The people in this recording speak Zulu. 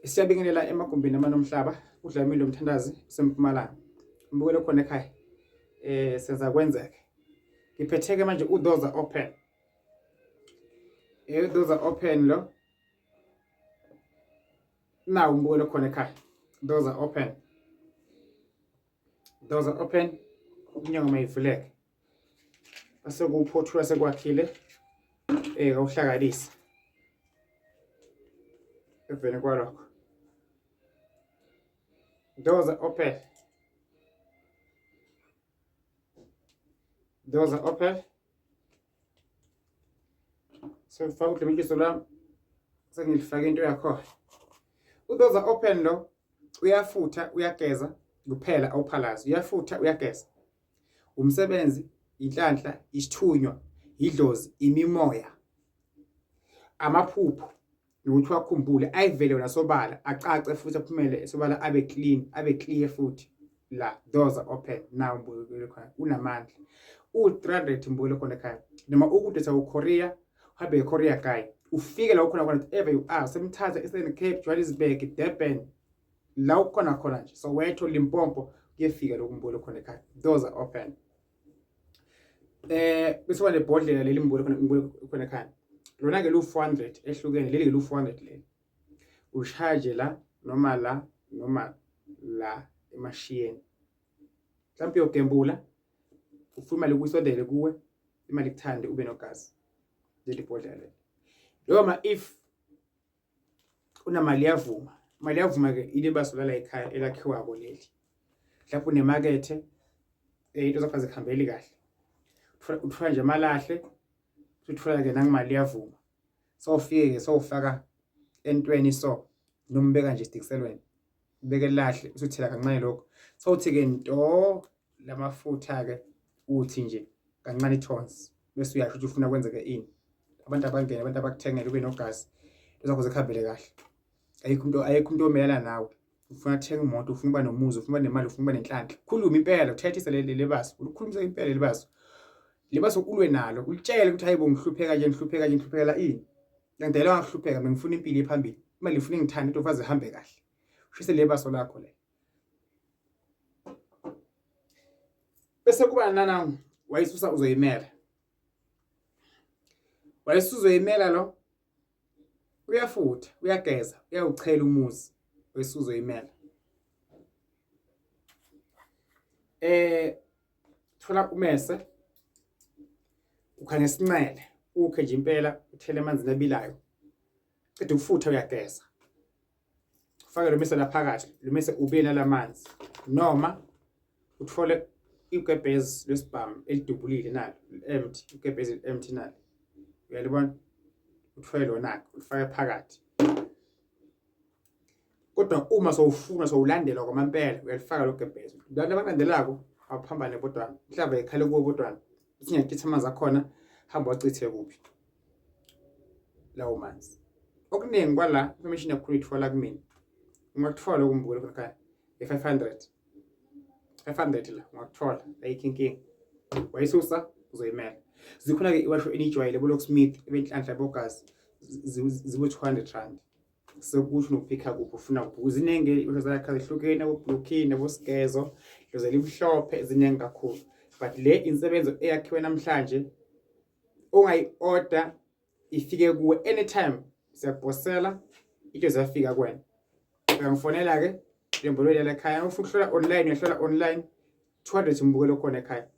Siyabingelela emagumbini amanomhlaba uDlamini lomthandazi useMpumalanga. Mbukelo khona ekhaya. Senza kwenzeke. Ngiphetheke manje uDoza Open. UDoza Open lo. Nawu umbukelo khona ekhaya. Doza Open. Doza Open umnyango mayivuleke. Base kuwuphothula sekwakhile kawuhlakalisa. Eveni kwalokho. Doors are open. Doors are open. Sengifaka udlimikiso lwami. Sengilifake into yakhona. Udoors are open lo uyafutha uyageza kuphela awuphalazi. Uyafutha uyageza. Umsebenzi, inhlanhla, isithunywa, idlozi, imimoya, amaphupho nokuthi wakhumbule ayivele wona sobala acace futhi aphumele sobala abe clean abe clear futhi la doors are open now mbukele khona unamandla u-300 mbukele khona ekhaya noma ukude sawuKorea uhambe eKorea guy ufike la ukhona khona wherever you are semthatha Eastern Cape Johannesburg Durban la ukhona khona nje Soweto Limpopo kuyefika lokhu mbukele khona ekhaya doors are open. Bese kuba nebhodlela leli mbukele khona mbukele khona ekhaya lona ke lu 400 ehlukene leli ke lu 400 leli ushaya nje la noma la noma la emashiyeni mhlawumbe uyogembula ufuna imali kuyisondele kuwe imali ikuthande ube nogazi leli bhodlela leli noma if unamali yavuma imali yavuma ke ilibaso lala ekhaya elakhiwako leli mhlawumbe unemakethe into zakho azikuhambeli kahle uthola nje amalahle uthola ke nangimali yavuma sowufike ke sowufaka entweni so noma ubeka nje esitikiselweni ubeke lahle usuthela kancane lokho sowuthi ke nto lamafutha ke uthi nje kancane ithonsi bese uyasho ukuthi ufuna kwenzeke ini abantu abangene abantu abakuthengele ube nogazi zakho zikuhambele kahle ayikho umuntu ayikho umuntu omelana nawe ufuna kuthenga imoto ufuna ukuba nomuzi ufuna ukuba nemali ufuna ukuba nenhlanhla khuluma impela uthethise leli baso ulikhulumise impela leli baso libaso ulwe nalo ulitshele ukuthi hayibo ngihlupheka nje ngihlupheka nje ngihluphekela ini ngidela ngihlupheka bengifuna impilo ephambili imali ifuna ngithanda into faze ihambe kahle ushise le baso lakho le bese kuba nana wayisusa uzoyimela wayisusa uzoyimela lo uyafutha uyageza uyawuchela umuzi wayisusa uzoyimela thola umese ukha ngesinxele ukhe nje impela uthele emanzini abilayo qeda ukufutha uyageza ufake lo mese laphakathi lo mese ube nalamanzi noma uthole igebhezi lwesibhamu elidubulile nalo empty igebhezi empty nalo uyalibona uthole lona-ke ulifake phakathi kodwa uma sowufuna sowulandela kwamampela uyalifaka lo gebhezi abantu abalandelako abaphambane bodwana mhlawumbe ikhale kuwo bodwana uthi ngiyachitha amanzi akhona hamba wachithe kuphi lawo manzi okuningi kwala information yakhulu ithola kumina ungakuthola ukumbukela khona ekhaya i-500 500 la ungakuthola ayikho inkinga wayisusa uzoyimela zikhona-ke iwasho eniyijwayele bo-locksmith ebenhlanhla bogazi zibo 200 rand sekusho nokuphikha kuphi ufuna kuphi ziningi iwasho zakhe zihlukene abo-blue nabosigezo dlozi elimhlophe ziningi kakhulu but le insebenzo eyakhiwe namhlanje ongayi-order ifike kuwe anytime siyakuposela into ziyafika kuwena uyangifonela-ke lembolweni yalekhaya ufuna ukuhlola online uyahlola online 200 umbukelo khona ekhaya.